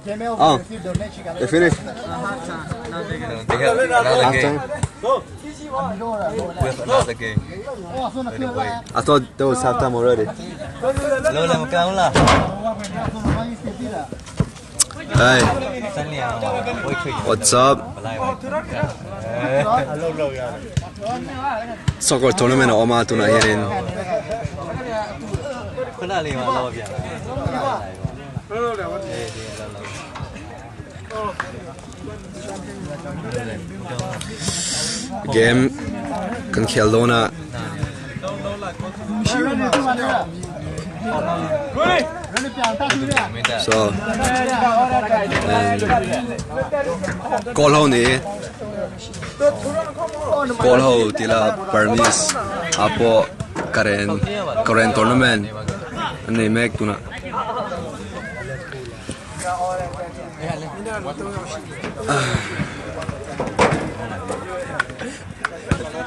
Oh, they finished. They have another Half game. time. We have another game. Anyway. I thought that was half time already. လုံးလည်းမကောင်းလား Hey, စလျာဝိတ်ထွေ what's up? ဘလိုက်ပါ Soccer tournament oma tuna hianin ခုနလေးမှတော့ပြန်လာလုံးလုံးအေးဒီလုံးလုံး game kan khel dona မင်းတာ so call ho ni call ho tila Burmese apo Karen Karen tournament ani mek tuna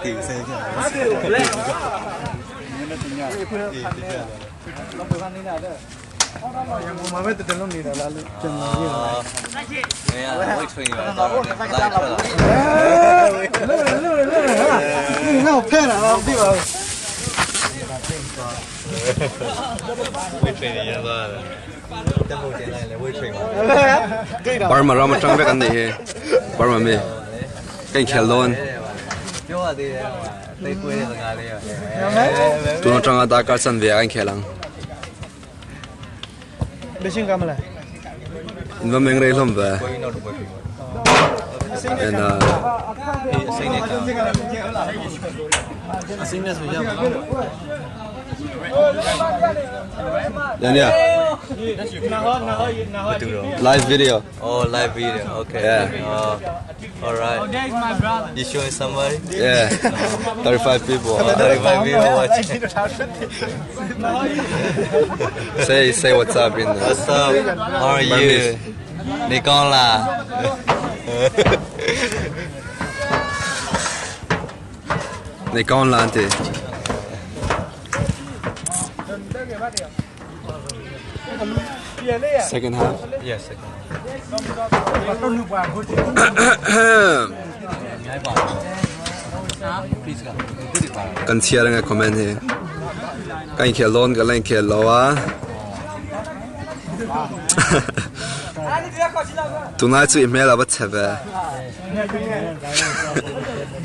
တီးဆဲကြ မှာပဲတတလုံးနေတာလားလို့ကျွန်တော်ရေးပါ မင်းကဝိတ်ထွေပါတော့လိုက်ထွက်လာ လို့လို့လို့ဟာငါ့ကိုဖဲ့တာတော့မသိပါဘူး ဝိတ်ထွေရသွားတယ်တက်ဖို့တင်လိုက်လေဝိတ်ထွေပါ Burma ram atang vek an ni hi Burma mi kan khel dawn ပြောရသေးတယ်တိတ်ကွေးတဲ့စကားလေးရ tun atanga darkar chan ve an khel ang ဘယ်ရှင်းကမလဲ in va meng rei hlawm ve ကိုင်းတော့ပွဲပြီ and uh အေးအစိမ့်နဲ့ကြောင်အစိမ့်နဲ့ဆိုရပါလား yeah yeah မတူတော့ live video Oh live video okay Yeah. oh all right oh that's my brother you showing somebody yeah 35 people 35 people watching say say what's up in What's up how are you နေကောင်းလား နေကောင်းလားတဲ့ Second half. Yes second အများကြီးပါ Please ကဒီပါ Kan chhiar anga comment hi. Kan khel dawn ka lain khel lo a. Tunai chu i hmel a va chhe ve.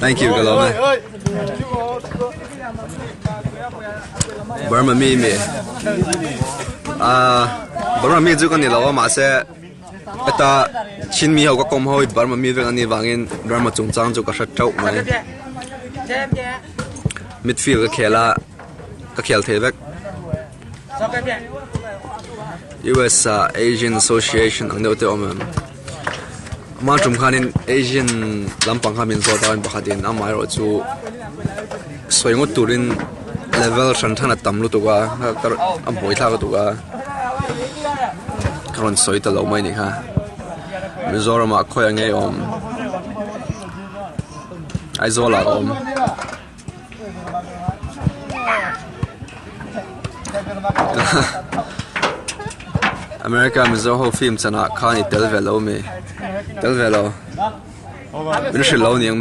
Thank you ka lawm e. Burma mi mi. Ah Burma mi chu ka ni lo a mahse heta Chin mi ho ka kawm ho hi Burma mi vek a nih vangin Burma chungchang chu ka hre teuh mai. Midfield ka khel a ka khel thei vek. US ah Asian Association ang deuh te a awm em? Ama tum khanin Asian lampang kha min zawt a pakhatin amaherawh chu sawi ngawt turin level hran hran a tam lutuk a a buai thlak lutuk a ka rawn sawi ta lo mai ni kha Mizoram ah khawi ang nge awm Aizawl ah a awm. America Mizo ho film chanah khan i tel ve lo mi tel ve lo min hrilh lo niang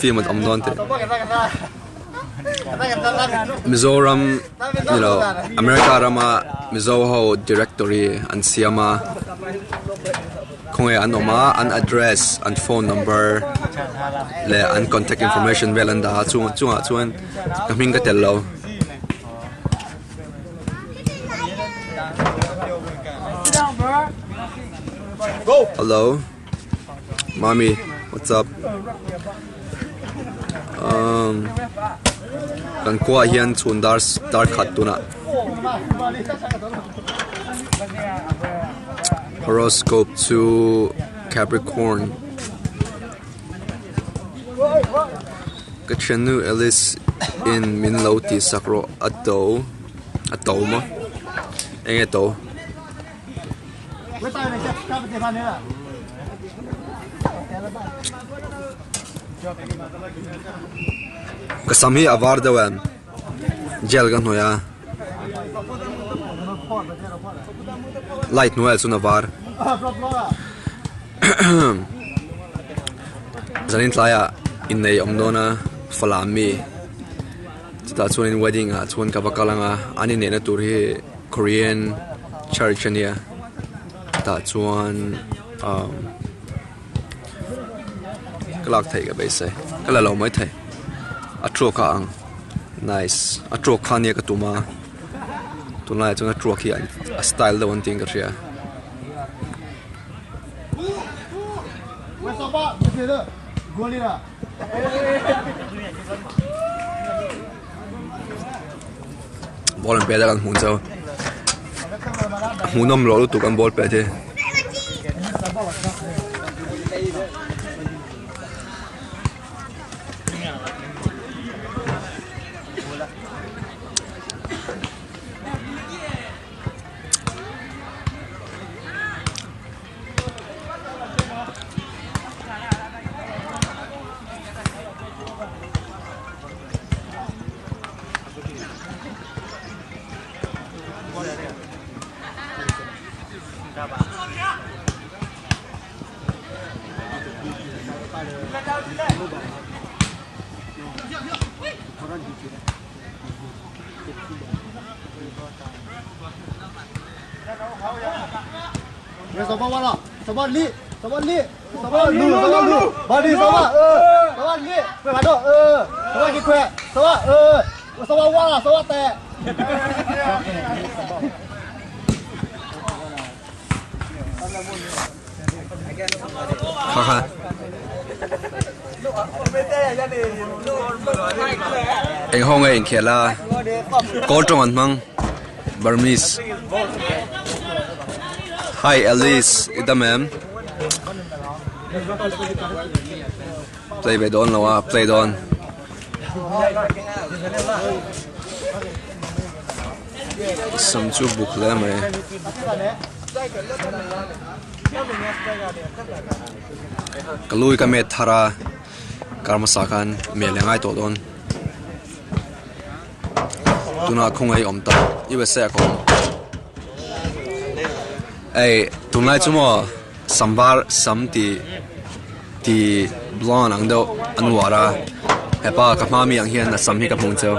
film an awm dawn tih Mizoram ni lo America rama Mizo ho directory an siam a. Khawnge an awm a, an address, an phone number leh an contact information vel an dah a, chung chungah chuan ka hming ka tel lo. Hello Mommy, what's up? Um, kan khua hian chhun dar dar khat tunah Horoscope chu Capricorn. Ka thiannu Alice in min lo tih sak rawh a to a to maw eng nge to? Ka sam hi a var deuh em? Gel ka hnawih a light hnuaiah chuan a var. Zanin tlaiah innei a awm dawn a Falam mi chutah chuanin wedding ah chuan ka va kal ang a an inneihna tur hi Korean church a nia tah chuan umm ka lak theih ka beisei ka la lo maithei a truak a ang nice a truak kha nia ka tum a tunlaiah chuan a truak hi a style deuh an tiin ka hria. Ball an pet a kan hmuh chau hmuhnawm loh lutuk an ball pet hi. Kha kha. Eng ho nge inkhel a kawl tawng an hmang Burmese. Hi Alice i dam em? Play ve dawn lo a play dawn. Sam chu buk hle mai. Ka lui ka met thar a kar hmasa khan mel leh ngai tawh dawn tunah khawngaih awm tak USA ah ka awm ei tunlai chu maw sam var sam tih tih blonde ang deuh an uar a hepa ka hma mi ang hian a sam hi ka hmuh cheu.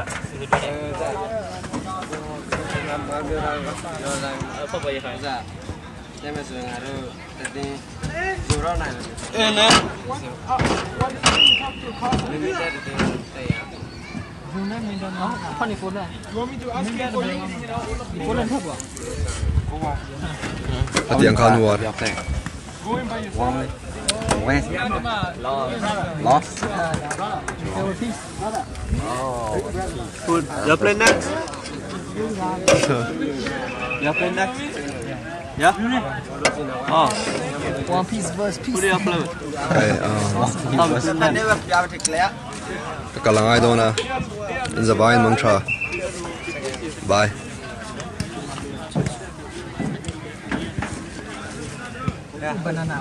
Hetiang khan uar. You play next? You play next? Yeah? Oh. One Piece verse Piece. Who do you play with? Hei ka kal angai dawn a in zavaiin mang tha bye. Banana.